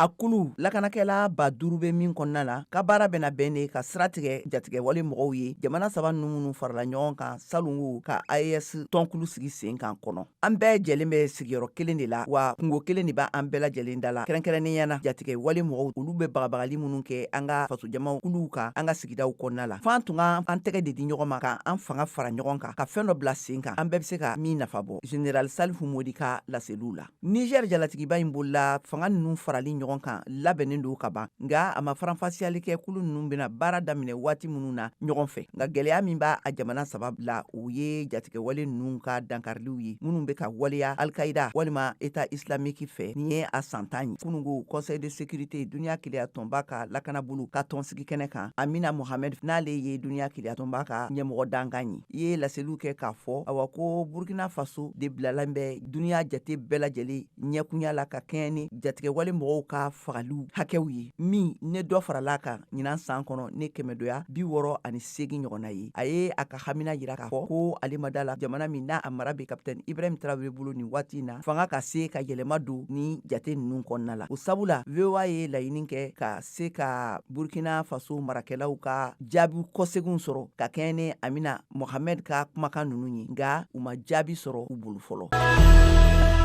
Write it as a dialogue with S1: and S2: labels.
S1: A kulu lakanakɛla 5000 bɛ min kɔnɔna la, ka baara bɛna bɛn de ka sira tigɛ jatigɛwale mɔgɔw ye, jamana saba ninnu minnu farala ɲɔgɔn kan salon ka AES tɔnkulu sigi sen kan kɔnɔ. An bɛɛ jɛlen bɛ sigiyɔrɔ kelen de la, wa kunko kelen de b'an bɛɛ lajɛlen da la, kɛrɛnkɛrɛnnenya na jatigɛwale mɔgɔw, olu bɛ bagabagali minnu kɛ an ka fasojamaw kuluw kan an ka sigidaw kɔnɔna la. F'an tun ka an tɛgɛ de di ɲɔgɔn ma, ka an fanga fara ɲɔgɔn kan, ka fɛn dɔ bila sen kan an bɛɛ bɛ se ka min nafa bɔ, Général Salifu Modi ka laseliw la. Niger jalatigiba in bolola fanga ninnu farali ɲɔgɔn kan labɛnnen don ka ban, nka a ma faranfasiyali kɛ kulu ninnu bɛna baara daminɛ waati minnu na ɲɔgɔn fɛ. Nka gɛlɛya min b'a a jamana saba la, o ye jatigɛwale ninnu ka dankariliw ye minnu bɛ ka waleya Al-Qaïda walima État islamique fɛ. Nin ye a san 10 ye. Kunungo, Conseil de sécurité, duniya kelenya tɔnba ka lakanabolo ka tɔnsigi kɛnɛ kan, Amina Mohamed, n'ale ye duniya kelenya tɔnba ka ɲɛmɔgɔ dankan ye, ye laseliw kɛ k'a fɔ awa ko Burkina Faso de bilalen bɛ duniya jate bɛɛ lajɛlen ɲɛkunya la ka kɛɲɛ ni jatigɛwale mɔgɔw ka fagaliw hakɛw ye, min ne dɔ farala kan ɲinan san kɔnɔ ne kɛmɛdoya 68 ɲɔgɔnna ye. A ye a ka hamina jira k'a fɔ ko ale ma da la jamana min n'a a mara bɛ kapitɛni Ibrahim Traoré bolo nin waati in na, fanga ka se ka yɛlɛma don ni jate ninnu kɔnɔna la. O sabu la, VOA ye laɲini kɛ ka se ka Burkina Faso marakɛlaw ka jaabi kɔseginw sɔrɔ ka kɛɲɛ ni Amina Mohamed ka kumakan ninnu ye, nka u ma jaabi sɔrɔ u bolo fɔlɔ.